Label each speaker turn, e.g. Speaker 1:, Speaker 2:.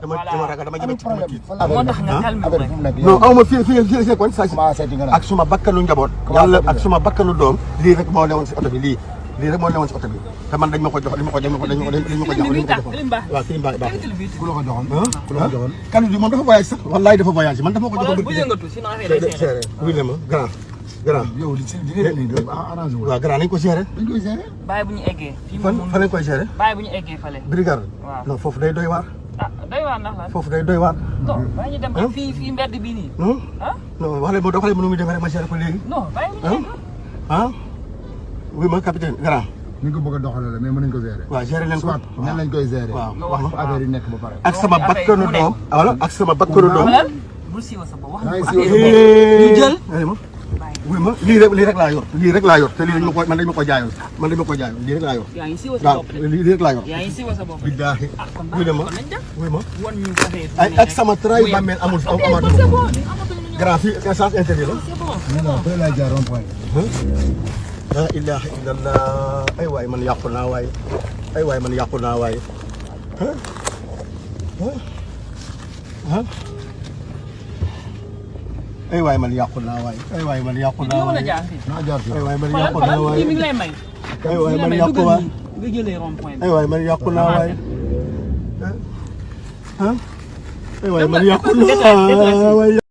Speaker 1: dama ragal dama jëm ci ma tiit
Speaker 2: moo tax nga calme rek
Speaker 1: non aw ma fii kon sa ak suma bakkanu njaboot yàlla ak suma bakkanu doom lii rek moo newoon si oto bi lii rek moo newoon si oto bi te man dañ ma ko jox dañ ma ko jox waaw kii baax ku la ko joxoon kan bi moom dafa voyage sax wallaay dafa voyage man dafa ma ko jox
Speaker 2: bu yëngatu sinon affaire day seere
Speaker 1: oui le ma grand yow li arrangé waaw grand nañ ko gérer
Speaker 2: bàyyi bu ñu eggee
Speaker 1: fan lañ koy gérer
Speaker 2: bàyyi bu ñu eggee fale
Speaker 1: brigade non foofu day doy waar
Speaker 2: doy waar ndax lan
Speaker 1: foofu day doy waar
Speaker 2: non bàyyi ñu dem ak fii mbedd bii nii
Speaker 1: non wax leen doxalee mënu muy demee rek ma gérer ko léegi
Speaker 2: non bàyyi bu ñu egg
Speaker 1: oui ma capitaine grand
Speaker 3: ni nga ko bëgg a doxalee la mais mën nañ ko gérer
Speaker 1: waaw gérer leen ko
Speaker 3: nan lañ koy gérer
Speaker 1: waaw
Speaker 3: wax ma affaire yi nekk ba pare
Speaker 1: ak sama bakkanu doom wala ak sama bakkanu doom
Speaker 2: bul siiwa sa bopp wax
Speaker 1: ñu jël oui ma lii rek laa yor te lii man dañ ma ko jaayoon lii rek laa yor
Speaker 2: yaa ngi siiwa sa bopp
Speaker 1: lii rek laa yor
Speaker 2: yaa ngi siiwa sa bopp
Speaker 1: billaahi oui ma
Speaker 2: won ñu
Speaker 1: ay ak sama traay bàmmeel amul grand fii essence interdit la
Speaker 3: non fële laa jaar rond point
Speaker 1: la ilaha illallah ay waay man yàqu naa waay ay waay man yàqu naa waay ay waay man yàqu naa waay
Speaker 3: naa jaar fi
Speaker 1: ay waay man yàqu naa waay
Speaker 2: mi ngi lay may
Speaker 1: ay waay man yàqu waay
Speaker 2: nga jëlee rond point
Speaker 1: ay waay man yàqu naa waay ay waay man yàqu naa waay